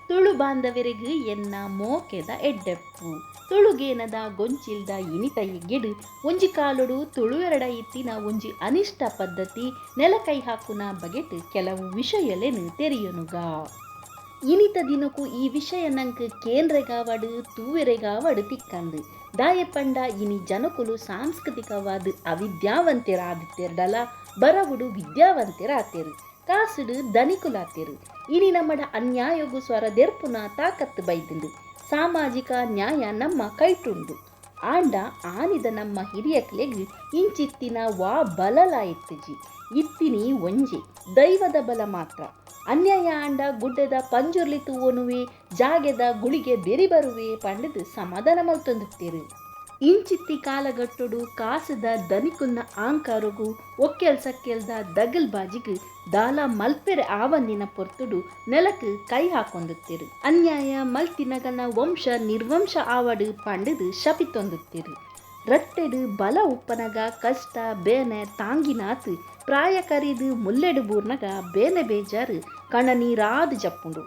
ತುಳು ಬಾಂಧವೆರೆಗ್ ಎನ್ನ ಮೋಕೆದ ಎಡ್ಡೆಪ್ಪು. ತುಳುಗೇನದ ಗೊಂಚಿಲ್ದ ಇನಿತ ಎಗ್ಗೆಡ್ ಒಂಜಿ ಕಾಲೊಡು ತುಳುವೆರಡ ಇತ್ತಿನ ಒಂಜಿ ಅನಿಷ್ಟ ಪದ್ಧತಿ ನೆಲಕೈ ಹಾಕುನ ಬಗೆಟ್ ಕೆಲವು ವಿಷಯಲೆನ್ ತೆರಿಯೊನುಗ. ಇನಿತ ದಿನೊಕು ಈ ವಿಷಯ ನಂಕ್ ಕೇನ್ರೆಗಾವಡ್ ತೂವೆರೆಗಾವಡ್ ತಿಕ್ಕಂದ್. ದಾಯೆ ಪಂಡ ಇನಿ ಜನಕುಲು ಸಾಂಸ್ಕೃತಿಕವಾದ್ ಅವಿದ್ಯಾವಂತೆರಾದಿತ್ತೆರ್ಡಲ ಬರವುಡು ವಿದ್ಯಾವಂತೆರಾತೆರ್. ಕಾಸ್ಡ್ ದನಿಕುಲಾತೆರ್. ಇನಿ ನಮಡ ಅನ್ಯಾಯೊಗು ಸ್ವರ ದೆರ್ಪುನ ತಾಕತ್ತ್ ಬೈದ್ಂಡ್. ಸಾಮಾಜಿಕ ನ್ಯಾಯ ನಮ್ಮ ಕೈಟುಂಡು. ಆಂಡ ಆನಿದ ನಮ್ಮ ಹಿರಿಯಕ್ಲೆಗ್ ಇಂಚಿತ್ತಿನ ವಾ ಬಲಲಾ ಇತ್ತಿಜಿ. ಇತ್ತಿನಿ ಒಂಜೆ ದೈವದ ಬಲ ಮಾತ್ರ. ಅನ್ಯಾಯ ಆಂಡ ಗುಡ್ಡೆದ ಪಂಜುರ್ಲಿ ತೂವೊನುವೆ, ಜಾಗೆದ ಗುಳಿಗೆ ಬೆರಿ ಬರುವೆ ಪಂಡ್ದ್ ಸಮಾಧಾನ ಮಲ್ತೊಂದಿತ್ತೆರ್. ಇಂಚಿತ್ತಿ ಕಾಲಘಟ್ಟೊಡು ಕಾಸ್ದ ದನಿಕುಲ್ನ ಆಂಕಾರೊಗು ಒಕ್ಕೆಲ್ ಸಕ್ಕೆಲ್ದ ದಗಲ್ ಬಾಜಿಗ್ ದಾಲ ಮಲ್ಪೆರೆ ಆವಂದಿನ ಪೊರ್ತುಡು ನೆಲಕ್ ಕೈ ಹಾಕೊಂದಿತ್ತೆರ್. ಅನ್ಯಾಯ ಮಲ್ತಿನಗನ ವಂಶ ನಿರ್ವಂಶ ಆವಡ್ ಪಂಡ್ದ್ ಶಪಿತೊಂದಿತ್ತೆರ್. ರಟ್ಟೆಡ್ ಬಲ ಉಪ್ಪನಗ ಕಷ್ಟ ಬೇನೆ ತಾಂಗಿನಾತ್ ಪ್ರಾಯ ಕರಿದ್ ಮುಲ್ಲೆಡ್ ಬೂರ್ನಗ ಬೇನೆ ಬೇಜಾರ್ ಕಣನೀರಾದ್ ಜಪ್ಪುಂಡು.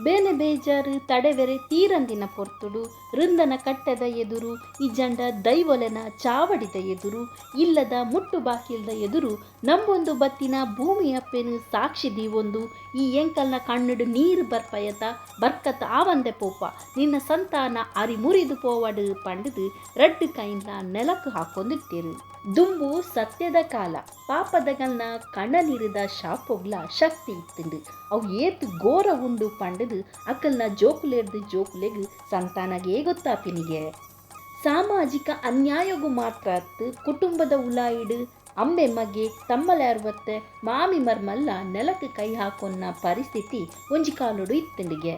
ಬೇನೆ ಬೇಜಾರ್ ತಡೆವೆರೆ ತೀರಂದಿನ ಪೊರ್ತುಡು ರುಂದನ ಕಟ್ಟೆದ ಎದುರು ಇಜ್ಜಂಡ ದೈವೊಲೆನ ಚಾವಡಿದ ಎದುರು ಇಲ್ಲದ ಮುಟ್ಟು ಬಾಕಿಲ್ದ ಎದುರು ನಂಬೊಂದು ಬತ್ತಿನ ಭೂಮಿ ಅಪ್ಪೆನ್ ಸಾಕ್ಷಿ ದೀವೊಂದು ಈ ಎಂಕಲ್ನ ಕಣ್ಣುಡು ನೀರು ಬರ್ಪಯತ ಬರ್ಕತ್ ಆವಂದೆ ಪೋಪ ನಿನ್ನ ಸಂತಾನ ಅರಿ ಮುರಿದು ಪೋವಡ್ ಪಂಡುದು ರಡ್ಡ್ ಕೈನ್ಲ ನೆಲಕ್ ಹಾಕೊಂದಿತ್ತೆರ್. ದುಂಬು ಸತ್ಯದ ಕಾಲ ಪಾಪದಗಲ್ನ ಕಣ್ಣನೀರುದ ಶಾಪೊಗ್ಲ ಶಕ್ತಿ ಇತ್ತುಂಡು. ಅವು ಏತ್ ಘೋರ ಉಂಡು ಪಂಡುದು ಅಕಲ್ನ ಜೋಕುಲೆರ್ದ್ ಜೋಕುಲೆಗ್ ಸಂತಾನಗೇ ಗೊತ್ತಾಪಿನಿಗೆ. ಸಾಮಾಜಿಕ ಅನ್ಯಾಯೊಗು ಮಾತ್ರ ಅತ್ತ್ ಕುಟುಂಬದ ಉಲಾಯಿಡ್ ಅಮ್ಮೆ ಮಗೆ ತಮ್ಮಲೆ ಅರ್ವತ್ತೆ ಮಾಮಿ ಮರ್ಮಲ್ಲ ನೆಲಕ್ ಕೈ ಹಾಕೊನ್ನ ಪರಿಸ್ಥಿತಿ ಒಂಜಿ ಕಾಲೊಡು ಇತ್ತುಂಡುಗೆ.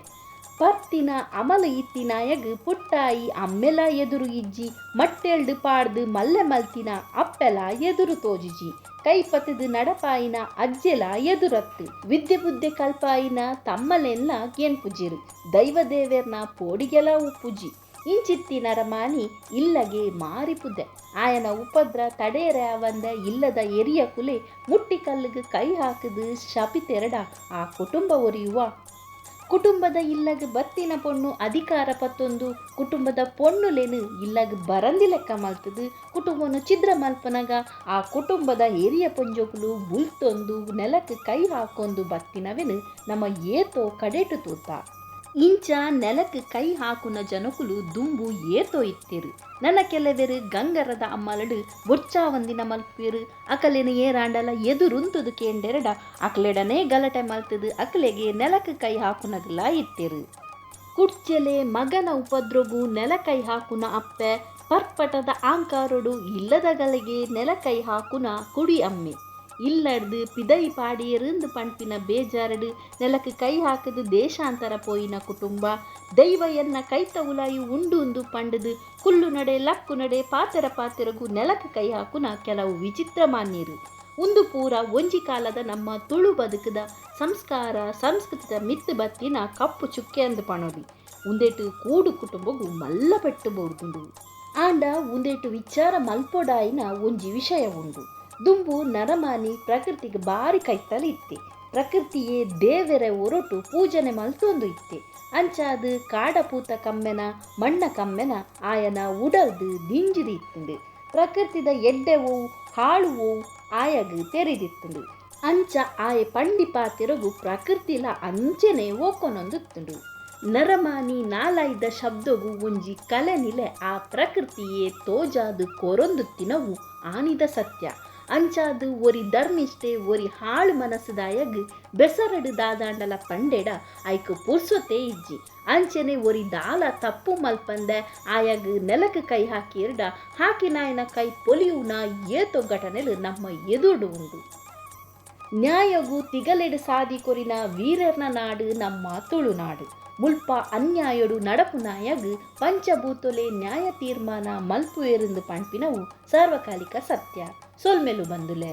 ಪರ್ತಿನ ಅಮಲು ಇತ್ತಿನಾಯಗ್ ಪುಟ್ಟಾಯಿ ಅಮ್ಮೆಲ ಎದುರು ಇಜ್ಜಿ, ಮಟ್ಟೆಲ್ಡ್ ಪಾಡ್ದ್ ಮಲ್ಲೆ ಮಲ್ತಿನ ಅಪ್ಪೆಲ ಎದುರು ತೋಜಿಜಿ, ಕೈ ಪತ್ತ್ದ್ ನಡಪಾಯಿನ ಅಜ್ಜೆಲ ಎದುರತ್ತ್, ವಿದ್ಯೆ ಬುದ್ಧೆ ಕಲ್ಪಾಯಿನ ತಮ್ಮಲೆನ್ಲ ಕೇನ್ಪುಜೆರ್, ದೈವ ದೇವೆರ್ನ ಪೋಡಿಗೆಲ ಉಪ್ಪುಜಿ. ಇಂಚಿತ್ತಿ ನರಮಾನಿ ಇಲ್ಲಗೆ ಮಾರಿಪುದೆ ಆಯನ ಉಪದ್ರ ತಡೆಯರೆ ಆವಂದೆ ಇಲ್ಲದ ಎರಿಯ ಕುಲೆ ಮುಟ್ಟಿಕಲ್ಲುಗ್ ಕೈ ಹಾಕುದು ಶಪಿತೆರಡ ಆ ಕುಟುಂಬ ಒರಿಯುವ. ಕುಟುಂಬದ ಇಲ್ಲಗ್ ಬತ್ತಿನ ಪೊಣ್ಣು ಅಧಿಕಾರ ಪತ್ತೊಂದು ಕುಟುಂಬದ ಪೊಣ್ಣುಲೆನ್ ಇಲ್ಲಗ್ ಬರಂದಿ ಲೆಕ್ಕ ಮಲ್ತುದು ಕುಟುಂಬನು ಛಿದ್ರ ಮಲ್ಪನಗ ಆ ಕುಟುಂಬದ ಎರಿಯ ಪೊಂಜೊಕುಲು ಬುಲ್ತೊಂದು ನೆಲಕ್ ಕೈ ಹಾಕೊಂದು ಬತ್ತಿನವೆನ್ ನಮ ಏತೋ ಕಡೆಟ್ ತೂತ. ಇಂಚ ನೆಲಕ್ ಕೈ ಹಾಕುನ ಜನಕುಲು ದುಂಬು ಏತೋ ಇತ್ತೆರ್. ನನ ಕೆಲವೆರ್ ಗಂಗರದ ಅಮ್ಮಲಡ್ ಬೊರ್ಚಾವಂದಿನ ಮಲ್ಪುವೆರ್. ಅಕಲೆನ್ ಏರಾಂಡಲ ಎದುರುಂತುದು ಕೇಂಡೆರಡ ಅಕ್ಲೆಡನೇ ಗಲಾಟೆ ಮಲ್ತುದು ಅಕ್ಲೆಗೆ ನೆಲಕ್ ಕೈ ಹಾಕುನಗುಲ ಇತ್ತೆರ್. ಕುಡ್ಚೆಲೆ ಮಗನ ಉಪದ್ರೊಗು ನೆಲಕೈ ಹಾಕುನ ಅಪ್ಪೆ, ಪರ್ಪಟದ ಆಂಕಾರೊಡು ಇಲ್ಲದಗಲೆಗೆ ನೆಲಕೈ ಹಾಕುನ ಕುಡಿ ಅಮ್ಮೆ, ಇಲ್ಲಡ್ದ್ ಪಿದಯಿ ಪಾಡಿಯೆರುಂದ್ ಪಣ್ಪಿನ ಬೇಜಾರುಡ್ ನೆಲಕ್ ಕೈ ಹಾಕುದು ದೇಶಾಂತರ ಪೋಯಿನ ಕುಟುಂಬ, ದೈವ ಎನ್ನ ಕೈತ ಉಲಾಯಿ ಉಂಡೂಂದು ಪಂಡುದು ಕುಲ್ಲುನಡೆ ಲಕ್ಕುನಡೆ ಪಾತೆರ ಪಾತೆರಗು ನೆಲಕ್ ಕೈ ಹಾಕುನ ಕೆಲವು ವಿಚಿತ್ರ ಮಾನ್ಯೆರ್. ಉಂದು ಪೂರ ಒಂಜಿ ಕಾಲದ ನಮ್ಮ ತುಳು ಬದುಕುದ ಸಂಸ್ಕಾರ ಸಂಸ್ಕೃತಿದ ಮಿತ್ತ್ ಬತ್ತಿನ ಕಪ್ಪು ಚುಕ್ಕೆಂದ್ ಪಣೊಲಿ. ಉಂದೆಟ್ ಕೂಡು ಕುಟುಂಬೊಗು ಮಲ್ಲ ಪೆಟ್ಟ್ ಬೂರ್ದುಂಡು. ಆಂಡ ಉಂದೆಟ್ ವಿಚಾರ ಮಲ್ಪೊಡಾಯಿನ ಒಂಜಿ ವಿಷಯ ಉಂಡು. ದುಂಬು ನರಮಾನಿ ಪ್ರಕೃತಿಗ್ ಬಾರಿ ಕೈತಲ್ ಇತ್ತೆ. ಪ್ರಕೃತಿಯೇ ದೇವೆರೆ ಒರಟು ಪೂಜನೆ ಮಲ್ತೊಂದು ಇತ್ತೆ. ಅಂಚಾದ್ ಕಾಡಪೂತ ಕಮ್ಮೆನ ಮಣ್ಣ ಕಮ್ಮೆನ ಆಯನ ಉಡಲ್ದ್ ದಿಂಜಿದ್ ಇತ್ತ್ಂಡ್. ಪ್ರಕೃತಿದ ಎಡ್ಡೆ ಒವು ಹಾಳು ಒವು ಆಯಗ್ ತೆರಿದಿತ್ತ್ಂಡ್. ಅಂಚ ಆಯೆ ಪಂಡಿ ಪಾತೆರೊಗು ಪ್ರಕೃತಿಲ ಅಂಚೆನೆ ಓಕೊನೊಂದಿತ್ತ್ಂಡ್. ನರಮಾನಿ ನಾಲಾಯಿದ ಶಬ್ದೊಗು ಒಂಜಿ ಕಲೆ ನಿಲೆ ಆ ಪ್ರಕೃತಿಯೇ ತೋಜಾದ್ ಕೊರೊಂದುತ್ತಿನವು ಆನಿದ ಸತ್ಯ. ಅಂಚಾದ್ ಒರಿ ಧರ್ಮಿಷ್ಠೆ ಒರಿ ಹಾಳು ಮನಸ್ಸುದಾಯಗ್ ಬೆಸರಡ್ ದಾದಾಂಡಲ ಪಂಡೆಡ ಐಕ್ ಪುರ್ಸೊತೆ ಇಜ್ಜಿ. ಅಂಚೆನೆ ಒರಿ ದಾಲ ತಪ್ಪು ಮಲ್ಪಂದೆ ಆಯಗ್ ನೆಲಕ್ ಕೈ ಹಾಕಿಯೆರ್ಡ ಹಾಕಿನಾಯನ ಕೈ ಪೊಲಿಯುನ ಏತೋ ಘಟನೆಲು ನಮ್ಮ ಎದುರುಡು ಉಂಡು. ನ್ಯಾಯೊಗು ತಿಗಲೆಡ್ ಸಾದಿ ಕೊರಿನ ವೀರೆರ್ನ ನಾಡು ನಮ್ಮ ತುಳುನಾಡು. ಮುಲ್ಪ ಅನ್ಯಾಯೊಡು ನಡಪುನಾಯಗ್ ಪಂಚಭೂತೊಲೆ ನ್ಯಾಯ ತೀರ್ಮಾನ ಮಲ್ಪುವೆರುಂದು ಪಣ್ಪಿನವು ಸಾರ್ವಕಾಲಿಕ ಸತ್ಯ. ಸೊಲ್ಮೆಲು ಬಂದುಲೆ.